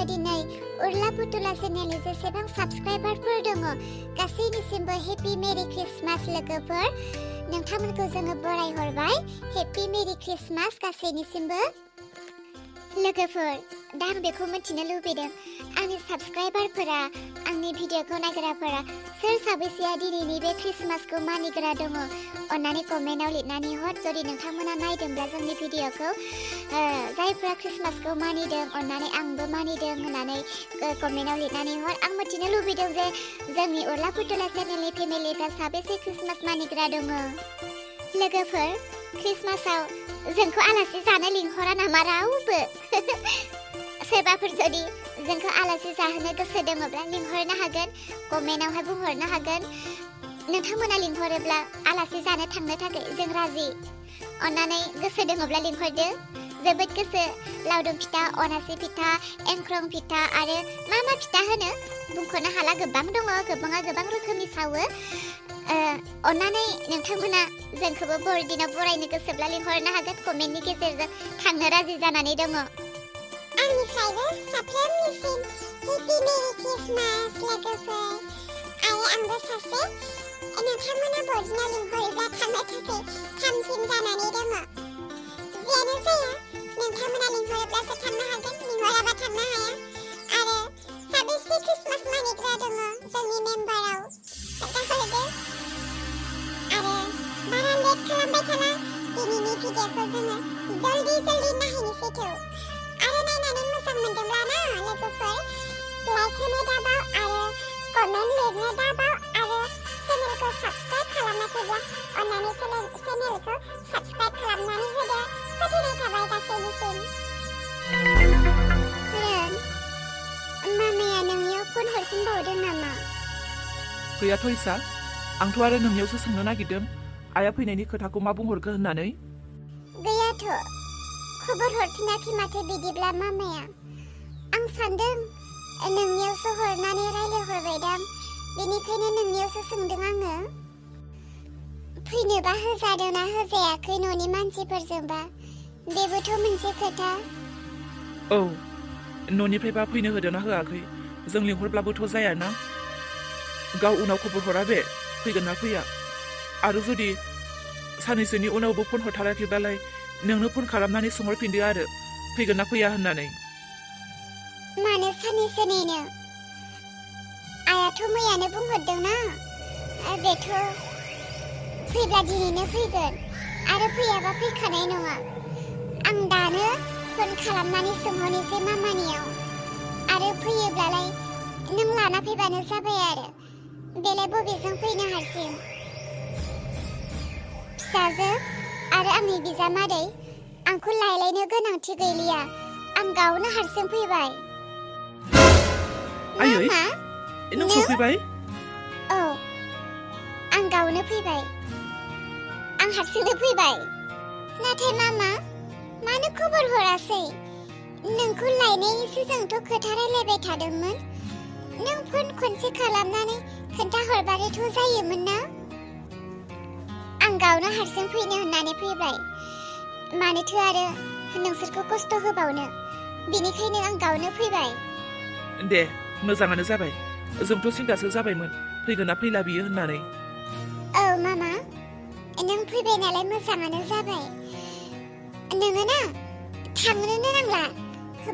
दिनै उर्ला पुतुला चेनेलनि जेसेबां साबस्क्राइबारफोर दङ गासैनिसिमबो हेपि मेरि क्रिसमास लोगोफोर नोंथांमोनखौ जोङो बरायहरबाय हेपि मेरि क्रिसमास गासैनिसिमबो लोगोफोर दा आं बेखौ मिथिनो लुबैदों आंनि साबस्क्राइबारफोरा आंनि भिडिअखौ नायग्राफोरा सोर साबेसेया दिनैनि बे क्रिसमासखौ मानिग्रा दङ अन्नानै कमेन्टआव लिरनानै हर जुदि नोंथांमोना नायदोंब्ला जोंनि भिडिअखौ जायफ्रा क्रिसमासखौ मानिदों अन्नानै आंबो मानिदों होननानै कमेन्टआव लिरनानै हर आं मिथिनो लुबैदों जे जोंनि उर्ला पुतुला चेनेलनि फेमिलिफ्रा साबेसे क्रिसमास मानिग्रा दङ लोगोफोर क्रिसमासाव जोंखौ आलासि जानो लिंहरा नामा रावबो सोरबाफोर जुदि जोंखौ आलासि जाहोनो गोसो दङब्ला लिंहरनो हागोन कमेन्टआवहाय बुंहरनो हागोन नोंथांमोना लिंहरोब्ला आलासि जानो थांनो थाखाय जों राजि अन्नानै गोसो दङब्ला लिंहरदो जोबोद गोसो लावदुम फिथा अनासि फिथा एंख्रं फिथा आरो मा मा फिथा होनो बुंख'नो हाला गोबां दङ गोबाङा गोबां रोखोमनि सावो अन्नानै नोंथांमोना जोंखौबो बरदिनाव बरायनो गोसोब्ला लिंहरनो हागोन कमेन्टनि गेजेरजों थांनो राजि जानानै दङ आंनिफ्रायबो साफ्रोमनिसिम हेपि मेरि क्रिसमास लोगोफोर आरो आंबो सासे नोंथांमोना बरदिनाव लिंहरोब्ला थांनो थाखाय थामथिम जानानै दङ जियानो जाया नोंथांमोना लिंहरोब्लासो थांनो हागोन लिंहराबा थांनो हाया आरो साबेसे क्रिसमास मानिग्रा दङ जोंनि मेम्बाराव खोन्थाहरदो आरो बारा लेट खालामबाय थाला दिनैनि भिडिअखौ जोङो जल्दि नायहैनोसै थौ आरो नायनानै मोजां मोनदोंब्ला ना लोगोफोर लाइक होनो दाबाव आरो कमेन्ट लिरनो दाबाव आरो चेनेलखौ साबस्क्राइब खालामाखैब्ला अन्नानै चेनेलखौ साबस्क्राइब खालामनानै होदो फोथायनाय थाबाय गासैनिसिम मामाया नोंनियाव फन हरफिनबावदों नामा गैयाथ' इसा आंथ' आरो नोंनियावसो सोंनो नागिरदों आइया फैनायनि खोथाखौ मा बुंहरखो होननानै गैयाथ' खबर हरफिनाखै माथो बिदिब्ला मामाया आं सानदों नोंनियावसो हरनानै रायलायहरबायदां बेनिखायनो नोंनियावसो सोंदों आङो फैनोबा होजादोंना होजायाखै न'नि मानसिफोरजोंबा बेबोथ' मोनसे खोथा औ न'निफ्रायबा फैनो होदोंना होआखै जों लिंहरब्लाबोथ' जायाना गाव उनाव खबर हरा बे फैगोन ना फैया आरो जुदि साननैसोनि उनावबो फन हरथाराखैब्लालाय नोंनो फन खालामनानै सोंहरफिनदो आरो फैगोन ना फैया होननानै मानो साननैसो नेनो आयाथ' मैयानो बुंहरदोंना बेथ' फैब्ला दिनैनो फैगोन आरो फैयाबा फैखानाय नङा आं दानो फन खालामनानै सोंहरनोसै मामानियाव आरो फैयोब्लालाय नों लाना फैबानो जाबाय आरो बेलाय बबेजों फैनो हारसिं फिसाजो आरो आंनि बिजामादै आंखौ लायलायनो गोनांथि गैलिया आं गावनो हारसिं फैबाय आयै नों सफैबाय औ आं गावनो फैबाय आं हारसिंनो फैबाय नाथाय मामा मानो खबर हरासै नोंखौ लायनायनिसो जोंथ' खोथा रायलायबाय थादोंमोन नों फन खनसे खालामनानै खोन्थाहरबानोथ' जायोमोन ना आं गावनो हारसिं फैनो होननानै फैबाय मानोथो आरो नोंसोरखौ खस्थ' होबावनो बेनिखायनो आं गावनो फैबाय दे मोजाङानो जाबाय जोंथ' सिन्थासो जाबायमोन फैगोन ना फैला बियो होननानै औ मामा नों फैबाय नालाय मोजाङानो जाबाय नोङो ना थांनोनो नांला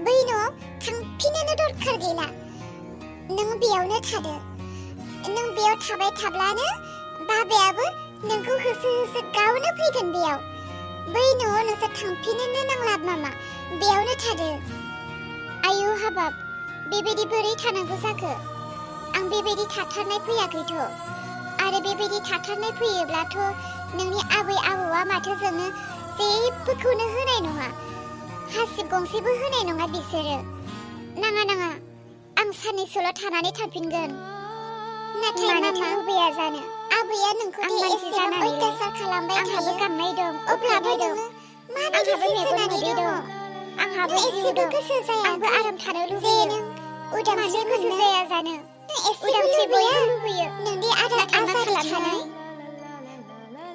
बै न'आव थांफिननो दरखार गैला नों बेयावनो थादो नों बेयाव थाबाय थाब्लानो बाबायाबो नोंखौ होसो गावनो फैगोन बेयाव बै न'आव नोंसोर थांफिननो नांला मामा बेयावनो थादो आयु हाबाब बेबायदि बोरै थानांगौ जाखो आं बेबायदि थाथारनाय फैयाखैथ' आरो बेबायदि थाथारनाय फैयोब्लाथ' नोंनि आबै आबौआ माथो जोंनो जेबोखौनो होनाय नङा हासिब गंसेबो होनाय नङा बिसोरो नाङा आं साननैसोल' थानानै थांफिनगोन नाथाय मामा लुबैया जानो आबैया नोंखौ एसेबां अयथासार खालामबाय थायो आंहाबो गांनाय दं अब्लाबो नोङो माबायदि सैसोनानै दङ आंहाबो एसेबो गोसो जाया आंबो आराम थानो लुबैयो उदांस्रि गोसो जाया जानो उदांस्रि बयबो लुबैयो नोंनि आजादि थानाय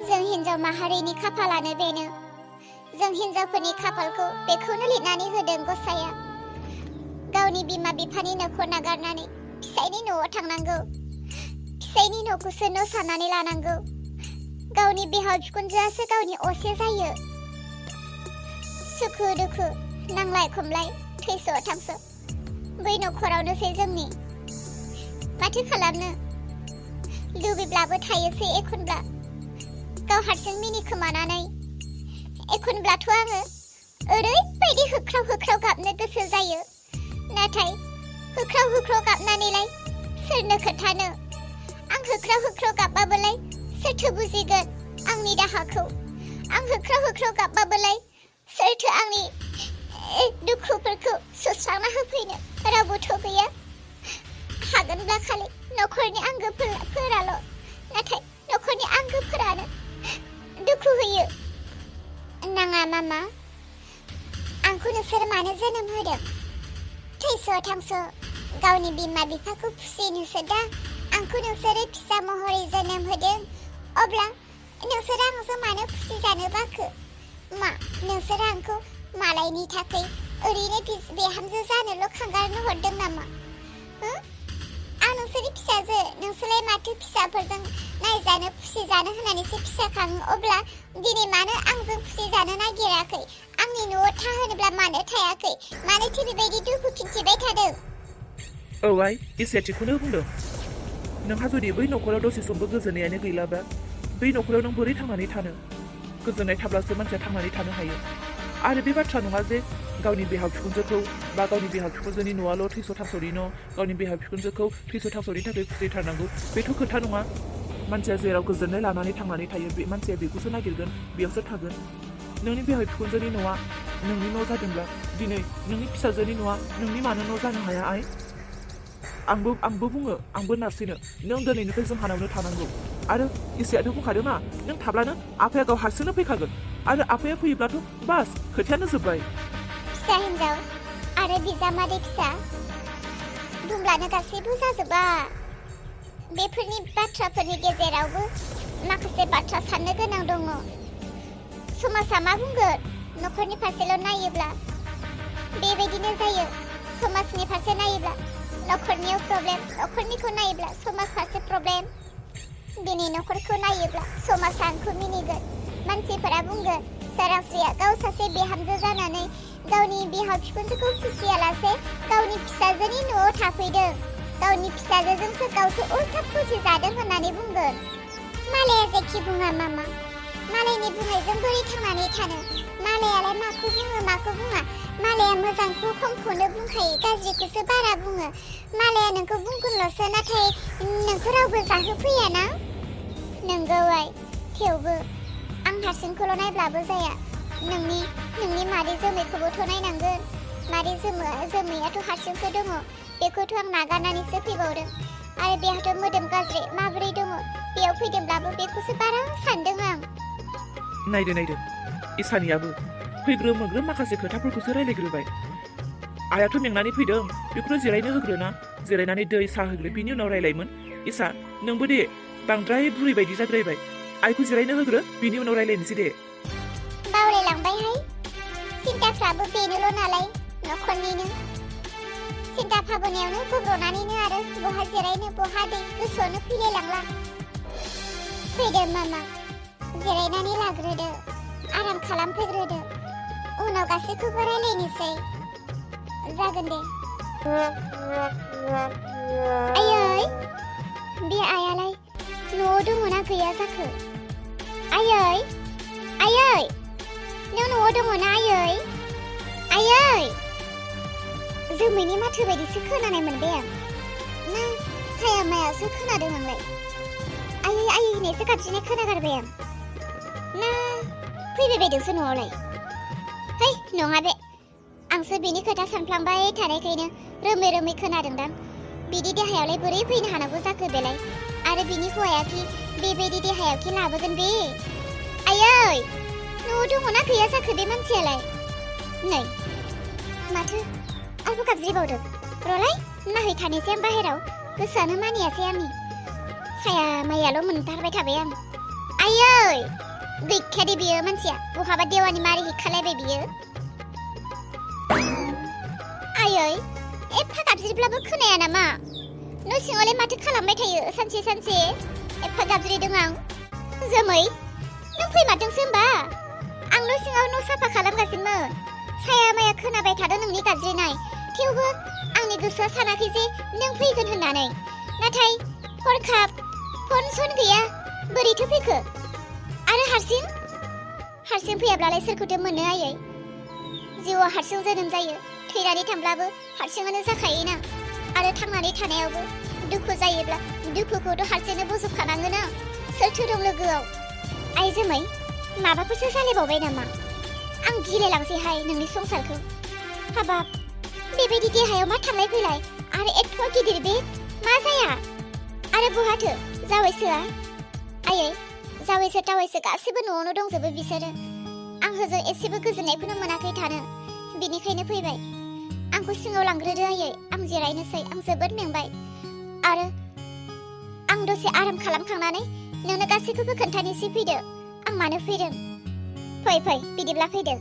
जों हिन्जाव माहारिनि खाफालानो बेनो। 'जों हिन्जावफोरनि खाफालखौ बेखौनो लिरनानै होदों गसाइया। गावनि बिमा बिफानि न'खौ नागारनानै फिसायनि न'आव थांनांगौ फिसायनि न'खौसो न' साननानै लानांगौ गावनि बिहाव बिखुनजोआसो गावनि असे जायो सुखु दुखु नांलाय खमलाय थैस' थांस' बै न'खरावनोसै जोंनि माथो खालामनो लुबैब्लाबो थायोसै एखनब्ला गाव हारसिं मिनिखोमानानै एखनब्लाथ' आङो ओरैबायदि होख्राव गाबनो गोसो जायो नाथाय होख्राव गाबनानैलाय सोरनो खोन्थानो आं होख्राव गाबबाबोलाय सोरथो बुजिगोन आंनि दाहाखौ आं होख्राव गाबबाबोलाय सोरथो आंनि दुखुफोरखौ सुस्रांना होफैनो रावबोथ' गैया हागोनब्ला खालि न'खरनि आंगोफोराल' नाथाय न'खरनि आंगोफोरानो दुखु होयो नाङा मामा आंखौ नोंसोर मानो जोनोम होदों थैस' थांस' गावनि बिमा बिफाखौ फुजिनोसो दा आंखौ नोंसोरो फिसा महरै जोनोम होदों अब्ला नोंसोर आंजों मानो फुजिजानो बाखो मा नोंसोर आंखौ मालायनि थाखाय ओरैनो बिहामजो जानोल' खांगारनो हरदों नामा आं नोंसोरनि फिसाजो नोंसोरलाय माथो फिसाफोरजों नायजानो फुजिजानो होननानैसो फिसा खाङो अब्ला दिनै मानो आंजों फुजिजानो नागिराखै आंनि न'आव थाहोनोब्ला मानो थायाखै मानोथो बेबायदि दुखु खिन्थिबाय थादों औ आइ इसाया थिगखौनो बुंदों नोंहा जुदि बै न'खराव दसे समबो गोजोननायानो गैलाबा बै न'खराव नों बोरै थांनानै थानो गोजोननाय थाब्लासो मानसिया थांनानै थानो हायो आरो बे बाथ्रा नङा जे गावनि बिहाव बिखुनजोखौ बा गावनि बिहाव बिखुनजोनि न'आल' थैस' थांस'नि न' गावनि बिहाव बिखुनजोखौ थैस' थांस'नि थाखाय फुजिथारनांगौ बेथ' खोथा नङा मानसिया जेराव गोजोननाय लानानै थांनानै थायो बे मानसिया बेखौसो नागिरगोन बेयावसो थागोन नोंनि बिहाव बिखुनजोनि न'आ नोंनि न' जादोंब्ला दिनै नोंनि फिसाजोनि न'आ नोंनि मानो न' जानो हाया आइ आंबो बुङो आंबो नारसिनो नों दिनैनिफ्राय जोंहानावनो थानांगौ आरो इसायाथ' बुंखादों ना नों थाब्लानो आफाया गाव हारसिंनो फैखागोन आरो आफाया फैयोब्लाथ' बास खोथायानो जोब्बाय फिसा हिन्जाव आरो बिजामादै फिसा बुंब्लानो गासैबो जाजोबा बेफोरनि बाथ्राफोरनि गेजेरावबो माखासे बाथ्रा साननो गोनां दङ समाजा मा बुंगोन न'खरनि फारसेल' नायोब्ला बेबायदिनो जायो समाजनि फारसे नायोब्ला न'खरनियाव प्रब्लेम न'खरनिखौ नायोब्ला समाज फारसे प्रब्लेम दिनै न'खरखौ नायोब्ला समाजा आंखौ मिनिगोन मानसिफोरा बुंगोन सोरांस्रिया गाव सासे बिहामजो जानानै गावनि बिहाव बिखुनजोखौ फुजियालासे गावनि फिसाजोनि न'आव थाफैदों गावनि फिसाजोजोंसो गावसो उल्था फुजिजादों होननानै बुंगोन मालाया जेखि बुङा मामा मालायनि बुंनायजों बोरै थांनानै थानो मालायालाय माखौ बुङो माखौ बुङा मालाया मोजांखौ खमखौनो बुंखायो गाज्रिखौसो बारा बुङो मालाया नोंखौ बुंगोनल'सो नाथाय नोंखौ रावबो जाहोफैयाना नंगौ आइ थेवबो आं हारसिंखौल' नायब्लाबो जाया नोंनि मादै जोमैखौबोथ' नायनांगोन मादै जोमैयाथ' हारसिंसो दङ बेखौथ' आं नागारनानैसो फैबावदों आरो बेहाथ' मोदोम गाज्रि माबोरै दङ बेयाव फैदोंब्लाबो बेखौसो बारा सानदों आं नायदो इसानियाबो फैग्रोम माखासे खोथाफोरखौसो रायलायग्रोबाय आइयाथ' मेंनानै फैदों बेखौनो जिरायनो होग्रोना जिरायनानै दै साहा होग्रो बिनि उनाव रायलायमोन इसा नोंबो दे बांद्राय बुरै बायदि जाद्रायबाय आइखौ जिरायनो होग्रो बिनि उनाव रायलायनोसै दे बावलायलांबायहाय सिन्ताफ्राबो बेनोल' नालाय न'खरनिनो सिन्ता भाबनायावनो गब्र'नानैनो आरो बहा जिरायनो बहा दै गोसोआवनो फैलायलांला फैदो मामा जिरायनानै लाग्रोदो आराम खालामफैग्रोदो उनाव गासैखौबो रायलायनोसै जागोन दे आयै बे आयालाय न'आव दङना गैया जाखो आयै नों न'आव दङना आयै जोमैनि माथो बायदिसो खोनानाय मोनबाय आं ना साया मायासो खोनादों आंलाय आयै होननायसो गाबज्रिनाय खोनागारबाय आं ना फैबाय बायदोंसो न'आवलाय है नङा बे आंसो बिनि खोथा सानफ्लांबाय थानायखायनो रोमै खोनादोंदां बिदि देहायावलाय बोरै फैनो हानांगौ जाखो बेलाय आरो बिनि हौवायाखि बेबायदि देहायावखि लाबोगोन बे आयै न'आव दङना गैया जाखो बे मानसियालाय नै माथो आंबो गाबज्रिबावदों रलाय नाहैथानोसै आं बाहेराव गोसोआनो मानियासै आंनि साया मायाल' मोनथारबाय थाबाय आं आयै गैखायादे बियो मानसिया बहाबा देवानि मारि हैखालायबाय बियो आयै एफा गाबज्रिब्लाबो खोनाया नामा न' सिङावलाय माथो खालामबाय थायो सानसे सानसे एफा गाबज्रिदों आं जोमै नों फैमारदोंसो होमबा आं न' सिङाव न' साफा खालामगासिनोमोन साया माया खोनाबाय थादों नोंनि गाबज्रिनाय थेवबो आंनि गोसोआ सानाखै जे नों फैगोन होननानै नाथाय हरखाब फन सन गैया बोरैथो फैखो आरो हारसिं फैयाब्लालाय सोरखौथो मोननो आयै जिउआव हारसिं जोनोम जायो थैनानै थांब्लाबो हारसिङानो जाखायोना आरो थांनानै थानायावबो दुखु जायोब्ला दुखुखौथ' हारसिंनो बोजबखानांगोन सोरथो दं लोगोआव आइ जोमै माबाफोरसो जालायबावबाय नामा आं गिलायलांसैहाय नोंनि संसारखौ हाबाब बेबायदि देहायाव मा थांलाय फैलाय आरो एथ' गिदिर बे मा जाया आरो बहाथो जावैसोआ आयै जावैसो टावैसो गासिबो न'आवनो दंजोबो बिसोरो आं होजों एसेबो गोजोननायखौनो मोनाखै थानो बेनिखायनो फैबाय आंखौ सिङाव लांग्रोदो आयै आं जिरायनोसै आं जोबोद मेंबाय आरो आं दसे आराम खालामखांनानै नोंनो गासैखौबो खोन्थानोसै फैदो आं मानो फैदों फै बिदिब्ला फैदो